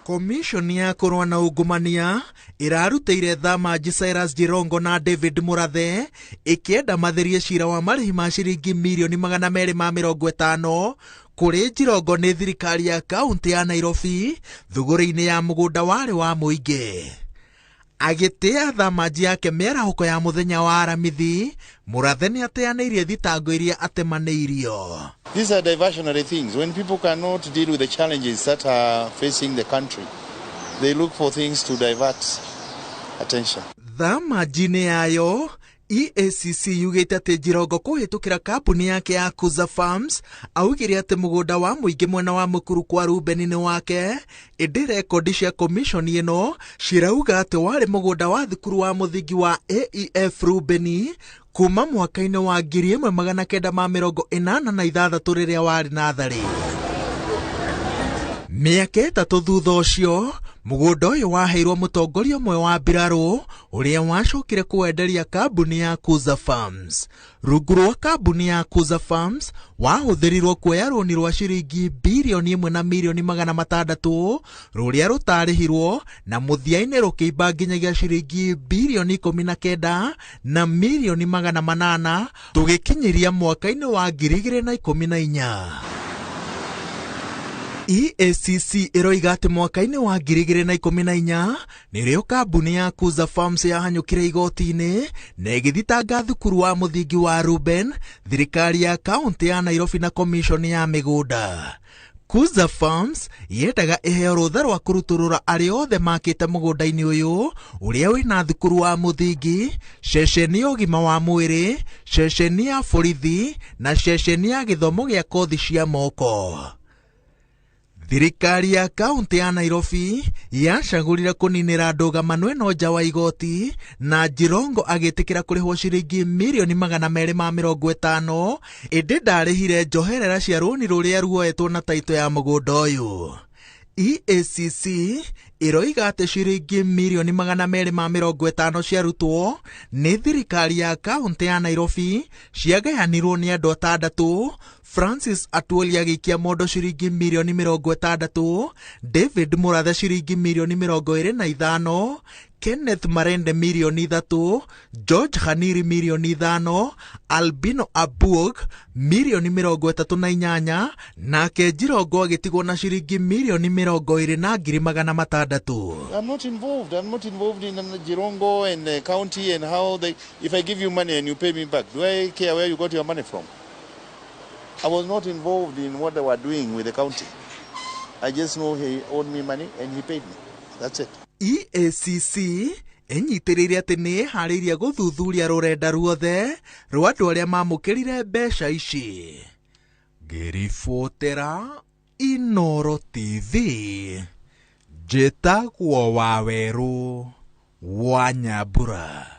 Komishoni ya kũrũa na ungumania ĩrarutĩire Thamanji Cyrus Jirongo na David Murathe ĩkĩenda matherie cira wa marĩhi ma ciringi mirioni 250 kũrĩ Jirongo nĩ thirikari ya kaunti ya Nairobi thũgũrĩ-inĩ ya mũgũnda warĩ wa mũingĩ. Agĩtĩa thamanji yake mĩarahũko ya mũthenya wa Aramithi, Murathe nĩ ateanĩirie thitango iria atemanĩirio. These are diversionary things. When people cannot deal with the challenges that are facing the country, they look for things to divert attention. Thamanji-inĩ yayo, EACC yugĩte atĩ Jirongo kũhĩtũkĩra kambuni yake ya Kuza Farms augire atĩ mũgũnda wa mũingĩ mwena wa Mũkuru kwa Rubeni nĩ wake, ĩndĩ rekondi cia komishoni ĩno cirauga atĩ warĩ mũgũnda wa thukuru wa mũthingi wa AEF Rubeni kuma mwaka-inĩ wa 1986 rĩrĩa warĩ natharĩ. Mĩaka 3 thutha ũcio, mũgũnda ũyũ waheirwo mũtongoria ũmwe wa mbirarũ ũrĩa wacokire kũwenderia kambuni ya Kuza Farms. Rungu rwa kambuni ya Kuza Farms wahũthĩrirwo kuoya rũni rwa ciringi birioni 1 na mirioni 600 rũrĩa rũtarĩhirwo na mũthia-inĩ rũkĩimba nginyagia ciringi birioni 19 na mirioni 800 tũgĩkinyĩria mwaka-inĩ wa 2014. EACC ĩroiga atĩ mwaka-inĩ wa 2014 nĩrĩo kambuni ya Kuza Farms yahanyũkire igoti-inĩ na ĩgĩthitanga thukuru wa mũthingi wa Ruben, thirikari ya kaunti ya Nairobi na komishoni ya mĩgũnda. Kuza Farms yendaga ĩheo rũtha rwa kũrutũrũra arĩa othe makĩte mũgũnda-inĩ ũyũ ũrĩa wĩna thukuru wa mũthingi, ceceni ya ũgima wa mwĩrĩ, ceceni ya borithi na ceceni ya gĩthomo gĩa kothi cia moko. Thirikari ya kaunti ya Nairobi yacagũrire kũninĩra ndũgamano ĩno nja wa igoti na Jirongo agĩtĩkĩra kũrĩhwo ciringi mirioni 250 ĩndĩ ndarĩhire njoherera cia rũni rũrĩa ruoetwo na taito ya mũgũnda ũyũ. EACC ĩroiga atĩ ciringi mirioni 250 ciarutwo nĩ thirikari ya kaunti ya Nairobi ciagayanirwo nĩ andũ 6. Francis Atwoli agĩikia mondo ciringi mirioni 60, David Murathe ciringi mirioni 25, Kenneth Marende mirioni 3, George Haniri mirioni 5, Albino Abuog mirioni 38, nake Jirongo agĩtigwo na ciringi mirioni 20 na ngiri 600. I'm not involved. I'm not involved in Jirongo and the county and how they. If I give you money and you pay me back, do I care where you got your money from? I was not involved in what they were doing with the county. I just know he owed me money and he paid me. That's it. EACC ĩnyitĩrĩire atĩ nĩ ĩharĩirie gũthuthuria rũrenda ruothe rwa andũ arĩa mamũkĩrire mbeca ici. Ngĩribotera Inooro TV, njĩtagwo Wawerũ wa Nyambura.